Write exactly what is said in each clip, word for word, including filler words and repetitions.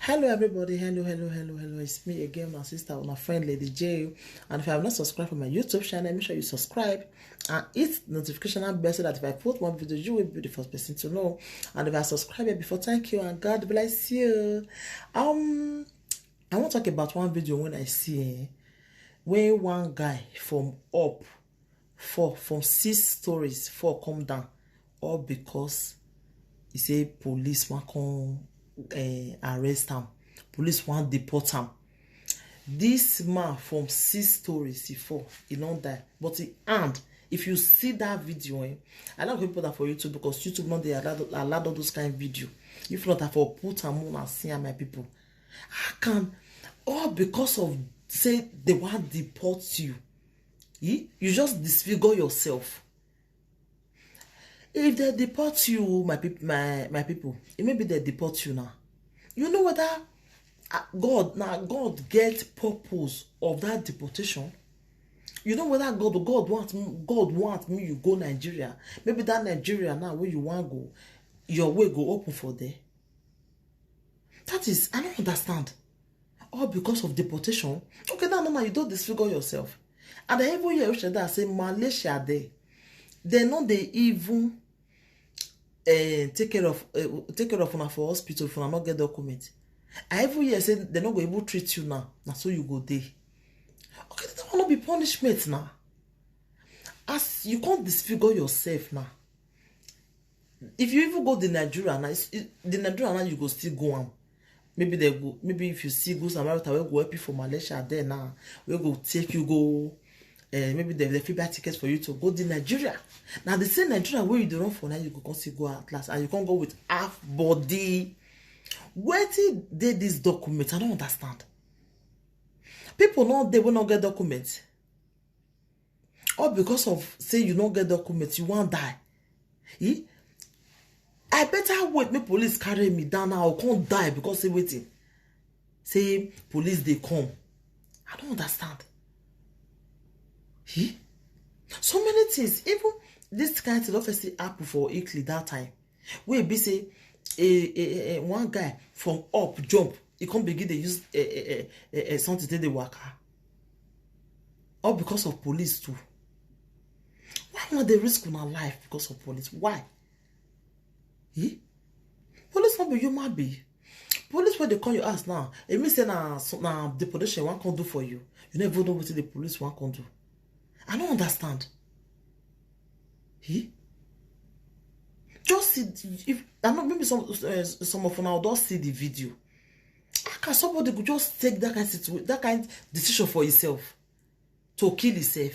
Hello everybody, hello, hello, hello, hello. It's me again, my sister, my friend, Lady J. And if you have not subscribed for my YouTube channel, make sure you subscribe and hit the notification bell so that if I post one video, you will be the first person to know. And if I subscribe here before, thank you and God bless you. Um, I want to talk about one video when I see, eh, when one guy from up four, from six stories, four come down, all because he say police wan come, eh, arrest am, police wan deport am. This man from six stories, he fall, he no die, but he hand, if you see that video, eh, I like people that for YouTube, because YouTube no dey allow, allow all those kind video. If not, I for put am on and see am, my people. How can, all because of say they wan deport you, eh, you just disfigure yourself? If they deport you, my peop-, my, my people, it may be they deport you now. You know whether, ah, God, now God get purpose of that deportation. You know whether God, God want, God want me you go Nigeria. Maybe that Nigeria now where you wan go, your way go open for there. That is, I don't understand. All because of deportation. Okay, now, now, now you don't disfigure yourself. And I even hear Osheda say Malaysia there, they no dey even, eh, take care of, eh, take care of una for hospital if una no get document. I even hear say they no go even treat you now. Na so you go dey. Okay, that one no be punishment now. As you can't disfigure yourself now. If you even go the Nigeria now, it's, it, the Nigeria now you go still go am. Maybe they go, maybe if you see good Samaritan, we go help you for Malaysia there now. We go take you go. Uh, maybe they, they fit buy tickets for you to go the Nigeria. Now the same Nigeria where you dey run for now, you go come still go at last, and you can't go with half body. Wetin dey this document? I don't understand. People no dey wey no get document. All because of say you no get document, you wan die. Eh? I better wait make police carry me down now, I can't die because say wetin? Say police dey come. I don't understand. Eh? So many things, even this kind thing don first happen for Italy that time. Wey be say a, a, a, a one guy from up jump, he come begin dey use, eh, eh, eh, eh, eh, something take dey waka. All because of police too. Why una dey risk una life because of police? Why? Eh? Police no be human being. Police wey dey come your house now, e mean say na, so na deportation wan come do for you. You no even know wetin the police wan come do. I no understand. Eh? Just see, if I know, maybe some, uh, some of una don see the video. How can somebody go just take that kind situa-, that kind decision for himself to kill himself?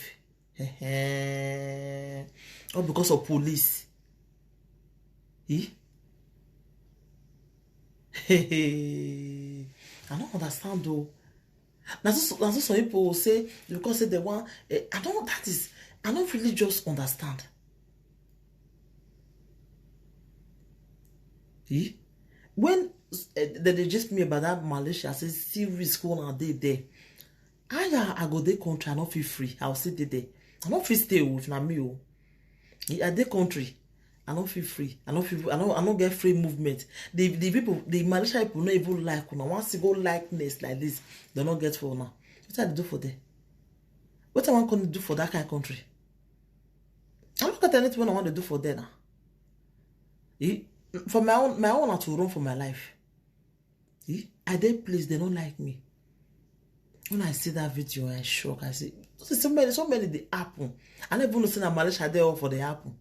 All because of police. Eh? I don't understand though. Na so, na so some people say because say they want, eh, I don't, that is, I don't really just understand. Eh? When, eh, they, they just me about that Malaysia, I say see risk when I dey there. I, I go dey country, I no feel free. I will still dey there. I no fit stay with na me o. I dey country. I no feel free. I no feel, I no, I no get free movement. The, the people, the Malaysia people no even like una. Once you go likeness like this, they no get for una. What I dey do for there? What I want to do for that kind of country? I no get anything I want to do for there now. Eh? For my own, my own, I to run for my life. Eh? I dey place, they don't like me. When I see that video, I shock. I say, so many, so many they happen. I never know say na Malaysia they all for they happen.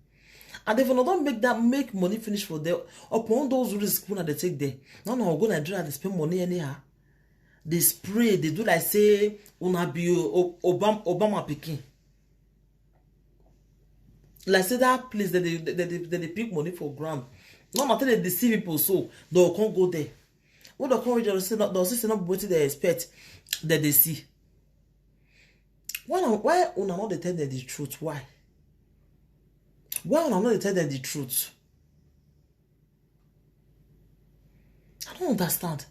And if una don't make that, make money finish for them, upon those risks when they take there. No, no, go Nigeria, they spend money anyhow. They spray, they do like say una be O-, Obama, Obama pikin. Like say that place that they, that they, that they pick money for ground. No matter they deceive people, so they can't go there. When they come with, they say not, they say not what they expect that they see. Why una, why una not dey tell them the truth? Why? Why una not dey tell them the truth? I don't understand.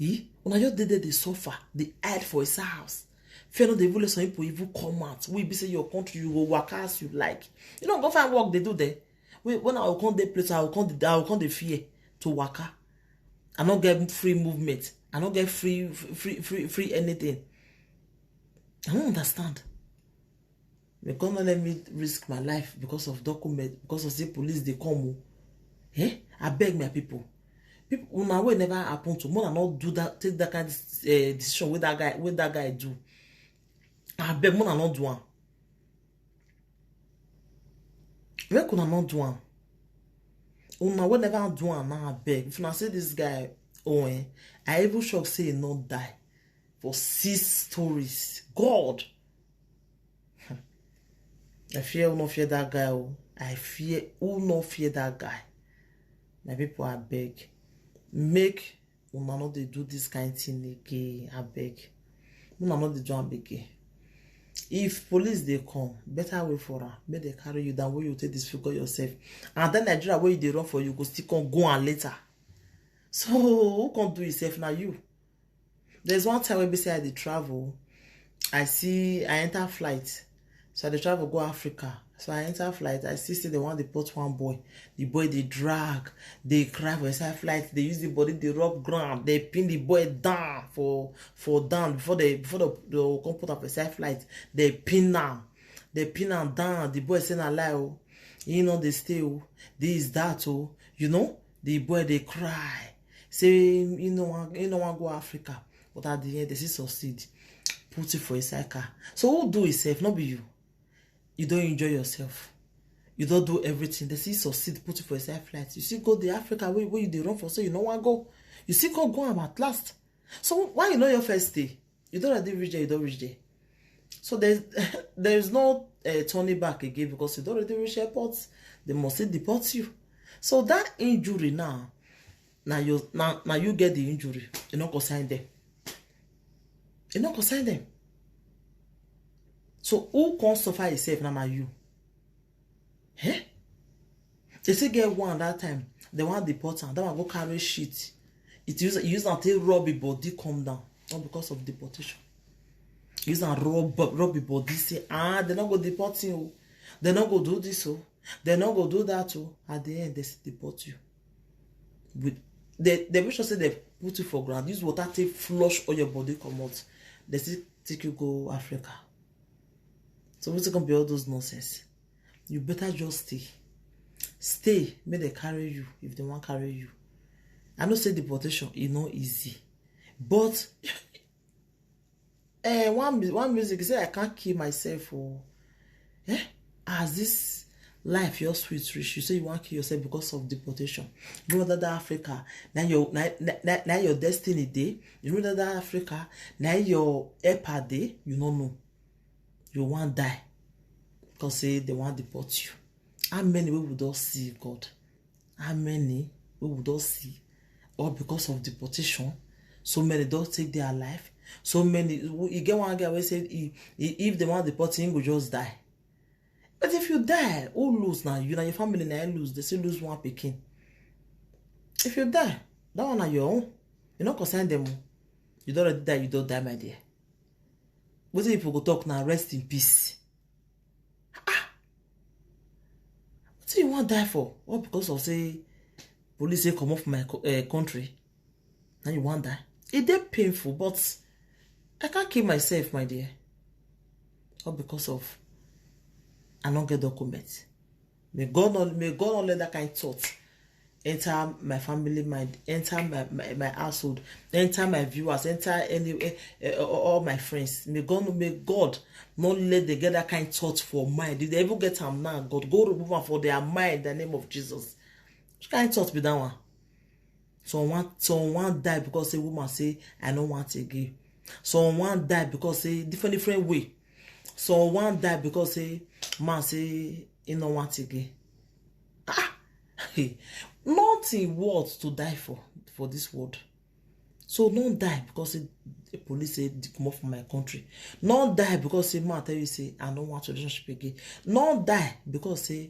Eh? Una just dey there, they suffer, they hide for his house. Fear not, they even let some people even come out. We be say your country, you go work as you like. You don't go find work they do there. We, when I will come the place, I will come the, I will come the fear to work. I no get free movement. I no get free, free, free, free anything. I don't understand. They come not let me risk my life because of document, because of the police they come. Oh. Eh? I beg my people. People, una wey never happen to, una not do that, take that kind of uh, decision with that guy, with that guy do. I beg, una not do am. Make una not do am. Una wey never do am now, I beg. If una see this guy, oh, eh, I even shock say he not die for six stories. God. I fear who no fear that guy. Oh. I fear who no fear that guy. My people, I beg. Make una no dey do this kind thing again, I beg. Una no dey do am again. If police dey come, better way for am. Make they carry you down where you take disfigure yourself. And then Nigeria where you dey run for, you go still come go and later. So who can do yourself now? You. There's one time when be say I dey travel, I see I enter flight. So I dey travel go Africa. So I enter flight. I see say they want to put one boy. The boy they drag, they cry for inside flight. They use the body, they rub ground, they pin the boy down for for down before they before they, they come put up inside flight. They pin down, they pin him down. The boy say na lie. Oh, he no dey stay. Oh, this that. Oh, you know the boy they cry. Say you know one you know one go Africa, but at the end they still succeed. Put it for inside car. So who do himself? Not be you. You don't enjoy yourself. You don't do everything. They see succeed, put it for inside flight. You see go the Africa where, where you dey run for, so you know one go. You see go go am at last. So why you know your first day? You don't already reach there, you don't reach there. So there's there's no uh, turning back again because you don't already reach airport. They must still deport you. So that injury now, now you now now you get the injury. You not concern them. You not concern them. So who can suffer yourself now? Now you. Eh? They still get one that time. They want deport am. That one go carry shit. It use use am take rub e body come down. Not because of deportation. Use am rub rub e body say ah they no go deport you. Oh. They no go do this. Oh. They no go do that. Oh. At the end they still deport you. With they they make sure say they put you for ground. Use water take flush all your body comot. They still take you go Africa. So wetin come be all those nonsense? You better just stay. Stay, make they carry you if they want carry you. I know say deportation is not easy, but eh, one mu- one music say I can't kill myself. Oh, eh? As this life your sweet rich, you say you want kill yourself because of deportation. You know that Africa, now your now, now, now your destiny day. You know that Africa, now your epa day. You don't know. You want die because say they want deport you. How many we would all see God? How many we would all see? All because of deportation. So many don't take their life. So many you get one guy will say he, he, if they want deport him, go just die. But if you die, who lose now? You and your family now lose. They still lose one picking. If you die, that one are your own. You not concern them. Oh. You don't already die, you don't die, my dear. What people go talk now? Rest in peace. Ah, what do you want die for? All because of say police say come off my uh, country. Now you want die. It dey painful, but I can't kill myself, my dear. All because of I don't get documents. May God not may God not let that kind of thought enter my family mind, enter my, my, my household, enter my viewers, enter any eh, eh, all my friends. May God may God not let them get that kind of thought for mind. If they even get them now, God go remove them for their mind in the name of Jesus. Which kind of thought be that one? Someone someone die because a woman say I don't want again. Someone die because say different different way. Someone die because say man say he no want again. Ah, nothing worth to die for for this world. So don't die because say the police say come off from my country. Don't die because say man tell you say I don't want relationship again. Don't die because say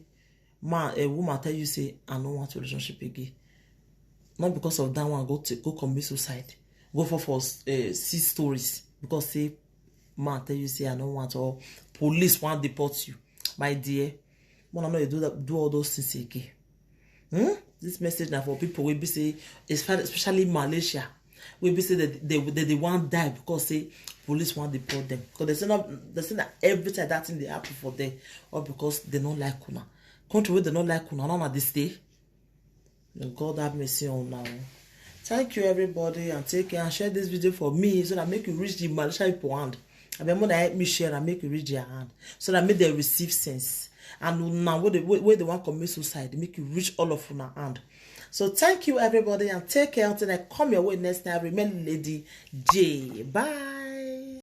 man a woman tell you say I don't want relationship again. Not because of that one go to go commit suicide. Go for for uh, six stories because say man tell you say I don't want or police want deport you. My dear, when I know you do that, do all those things again. Hmm? This message na for people wey be say, especially Malaysia, wey be say they they they, they wan die because say police wan deport them. Because they say not they say that every time that thing they happen for them, or because they don't like una. Country where they don't like una, no na dey stay. May God have mercy on now. Thank you, everybody, and take care and share this video for me so that make you reach the Malaysia people hand. I mean, when I help me share and make you reach their hand so that make they receive sense. And now where they where, where they want commit suicide, make you reach all of una hand. So thank you, everybody, and take care until I come your way next time. Remain Lady J. Bye.